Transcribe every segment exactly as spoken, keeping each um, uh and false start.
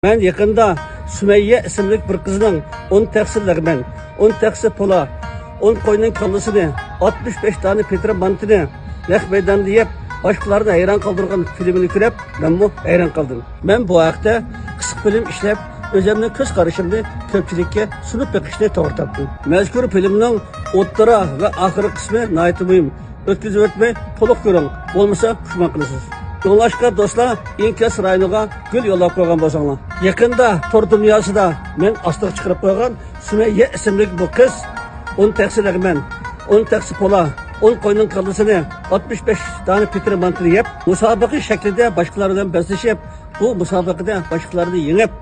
مەن يېقىندا سۈمەييە ئىسىملىك بىر قىزنىڭ ئون تەخسە لەغمەن، ئون تەخسە پولا، ئون قوينىڭ كاللىسىنى، ئاتمىش بەش دانە پېتىر مانتىنى نەق مەيداندا يەپ، باشقىلارنى ھەيران قالدۇرغان فىلىمىنى كۆرۈپ، مەنمۇ ھەيران قالدىم. مەن بۇ ھەقتە قىسقا فىلىم ئىشلەپ، ئۆزۈمنىڭ كۆز قارىشىمنى كۆپچىلىككە سۇنۇپ بېقىشنى توغرا تاپتىم. مەزكۇر فىلىمنىڭ ئوتتۇرا ۋە ئاخىرقى قىسمى ناھايىتى مۇھىم. ئۆتكۈزۈۋەتمەي تولۇق كۆرۈڭ، بولمىسا پۇشمان قىلىسىز. شۇڭلاشقا دوستلار، ئىنكاس رايونىغا گۈل يوللاپ قويغان بولساڭلار. يېقىندا تور دۇنياسىدا مەن ئاستىغا چىقىرىپ قويغان سۈمەييە ئىسىملىك بۇ قىز ئون تەخسە لەغمەن، ئون تەخسە پولا، ئون قوينىڭ كاللىسىنى، ئاتمىش بەش دانە پېتىر مانتىنى يەپ، مۇسابىقە شەكلىدە باشقىلار بىلەن بەسلىشىپ، بۇ مۇسابىقىدە باشقىلارنى يېڭىپ،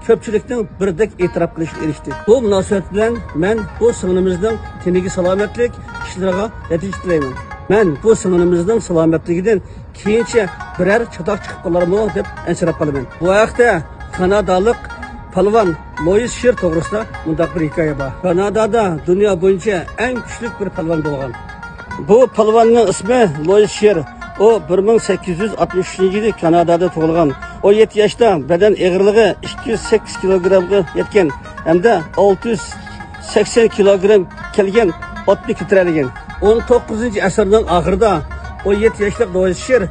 كۆپچىلىكنىڭ بىردەك ئېتىراپ قىلىشىغا ئېرىشتى. بۇ مۇناسىۋەت بىلەن مەن بۇ سىڭلىمىزنىڭ تېنىگە سالامەتلىك، ئىشلىرىغا نەتىجە تىلەيمەن. مەن بۇ سىڭلىمىزنىڭ سالامەتلىكىدىن كېيىنچە بىرەر چاتاق چىقىپ قالارمۇ دەپ ئەنسىرەپ قالىمەن. بۇ ھەقتە كانادالىق پالۋان لويىس شىر توغرىسىدا مۇنداق بىر ھېكايە بار. كانادادا دۇنيا بويىچە ئەڭ كۈچلۈك بىر پالۋان بولغان. بۇ پالۋاننىڭ ئىسمى لويىس شىر. ئۇ بىر مىڭ سەككىز يۈز ئاتمىش ئۈچىنچى يىلى كانادادا تۇغۇلغان. ئون يەتتە ياشتا بەدەن ئېغىرلىقى ئىككى يۈز سەككىز كىلوگرامغا يەتكەن ھەمدە ئالتە يۈز سەكسەن كىلوگرام كەلگەن ئاتنى كۆتۈرەلىگەن. ئون توققۇزىنچى ئەسىرنىڭ ئاخىرىدا ئون يەتتە ياشلىق لويىس شىر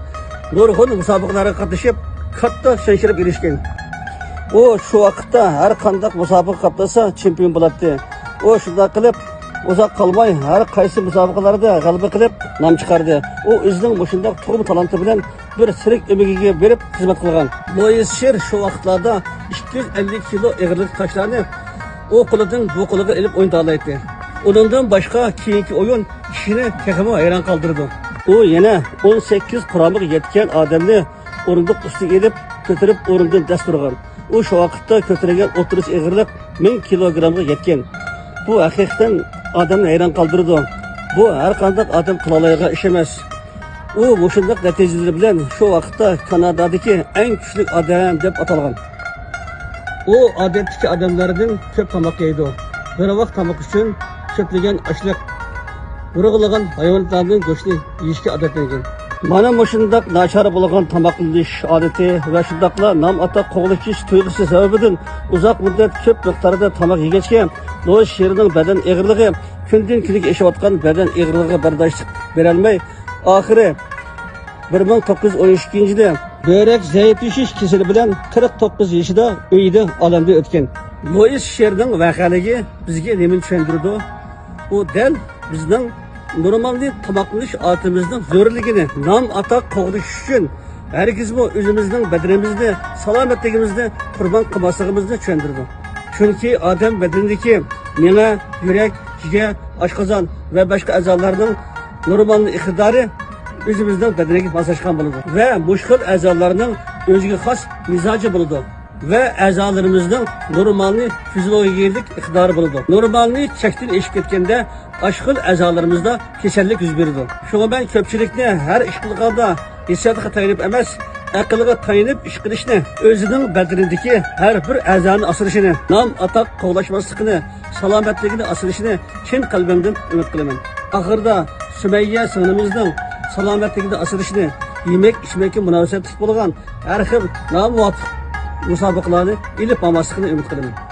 نۇرغۇن مۇسابىقىلەرگە قاتنىشىپ، كاتتا شان-شەرەپكە ئېرىشكەن. ئۇ شۇ ۋاقىتتا ھەر قانداق مۇسابىقە قاتناشسا، چېمپىيون بولاتتى. ئۇ شۇنداق قىلىپ، ئۇزاق قالماي ھەر قايسى مۇسابىقىلەردە غەلىبە قىلىپ، نام چىقاردى. ئۇ ئۆزىنىڭ مۇشۇنداق تۇغما تالانتى بىلەن بىر سېرك ئۆمىكىگە بېرىپ خىزمەت قىلغان. لويىس شىر شۇ ۋاقىتلاردا ئىككى يۈز ئەللىك كىلو ئېغىرلىقتىكى تاشلارنى ئۇ قولىدىن بۇ قولىغا ئېلىپ ئوينىتالايتتى. ئۇنىڭدىن باشقا كېيىنكى ئويۇن كىشىنى تېخىمۇ ھەيران قالدۇرىدۇ. ئۇ يەنە ئون سەككىز قۇرامىغا يەتكەن ئادەمنى ئورۇندۇق ئۈستىگە ئېلىپ كۆتۈرۈپ ئورنىدىن دەس تۇرغان. ئۇ شۇ ۋاقىتتا كۆتۈرگەن ئوتتۇرىچە ئېغىرلىق مىڭ كىلوگرامغا يەتكەن. بۇ ھەقىقەتەن ئادەمنى ھەيران قالدۇرىدۇ. بۇ ھەر قانداق ئادەم قىلالايدىغان ئىش ئەمەس. ئۇ مۇشۇنداق نەتىجىلىرى بىلەن شۇ ۋاقىتتا كانادادىكى ئەڭ كۈچلۈك ئادەم دەپ ئاتالغان. ئۇ ئادەتتىكى ئادەملەردىن كۆپ تاماق يەيدۇ. بىر ۋاق تامىقى ئۈچۈن كۆپلىگەن ئاشلىق، ئۇرۇغلىغان ھايۋاناتلارنىڭ گۆشىنى يېيىشكە ئادەتلەنگەن. مانا مۇشۇنداق ناچار بولغان تاماقلىنىش ئادىتى ۋە شۇنداقلا نام-ئاتاق قوغلىشىش تۇيغۇسى سەۋەبىدىن ئۇزاق مۇددەت كۆپ مىقداردا تاماق يېگەچكە، لويىس شىرنىڭ بەدەن ئېغىرلىقى كۈندىن-كۈنگە ئېشىۋاتقان بەدەن ئېغىرلىقىغا بەرداشلىق بېرەلمەي، ئاخىرى بىر مىڭ توققۇز يۈز ئون ئىككىنچى يىلى بۆرەك زەئىپلىشىش كېسىلى بىلەن قىرىق توققۇز يېشىدا ئۆيىدە ئالەمدىن ئۆتكەن. لويىس شىرنىڭ ۋەقەلىكى بىزگە نېمىنى چۈشەندۈرىدۇ؟ ئۇ دەل بىزنىڭ نورمالنى تاماقلىنىش ئادىتىمىزنىڭ زۆرۈرلۈكىنى، نام-ئاتاق قوغدىشىش ئۈچۈن ھەرگىزمۇ ئۆزىمىزنىڭ بەدىنىمىزنى، سالامەتلىكىمىزنى قۇربان قىلماسلىقىمىزنى چۈشەندۈرىدۇ. چۈنكى ئادەم بەدىنىدىكى مېڭە، يۈرەك، جىگەر، ئاشقازان ۋە باشقا ئەزالارنىڭ نورمالنى ئىقتىدارى ئۆزىمىزنىڭ بەدىنىگە ماسلاشقان بولىدۇ ۋە مۇشۇ خىل ئەزالارنىڭ ئۆزىگە خاس مىزاجى بولىدۇ ۋە ئەزالىرىمىزنىڭ نورمالنى فىزىولوگىيەلىك ئىقتىدارى بولىدۇ. نورمالنى چەكتىن ئېشىپ كەتكەندە، ئاشۇ خىل ئەزالىرىمىزدا كېسەللىك يۈز بېرىدۇ. شۇڭا مەن كۆپچىلىكنى ھەر ئىش قىلغاندا ھېسسىياتقا تايىنىپ ئەمەس، ئەقىلگە تايىنىپ ئىش قىلىشنى، ئۆزىنىڭ بەدىنىدىكى ھەر بىر ئەزانى ئاسرىشىنى، نام-ئاتاق قوغلاشماسلىقىنى، سالامەتلىكىنى ئاسرىشىنى چىن قەلبىمدىن ئۈمىد قىلىمەن. ئاخىرىدا سۈمەييە سىڭلىمىزنىڭ سالامەتلىكىنى ئاسرىشىنى، يېمەك-ئىچمەككە مۇناسىۋەتلىك بولغان ھەر خىل نامۇۋاپىق مۇسابىقىلەرنى ئېلىپ بارماسلىقىنى ئۈمىد قىلىمەن.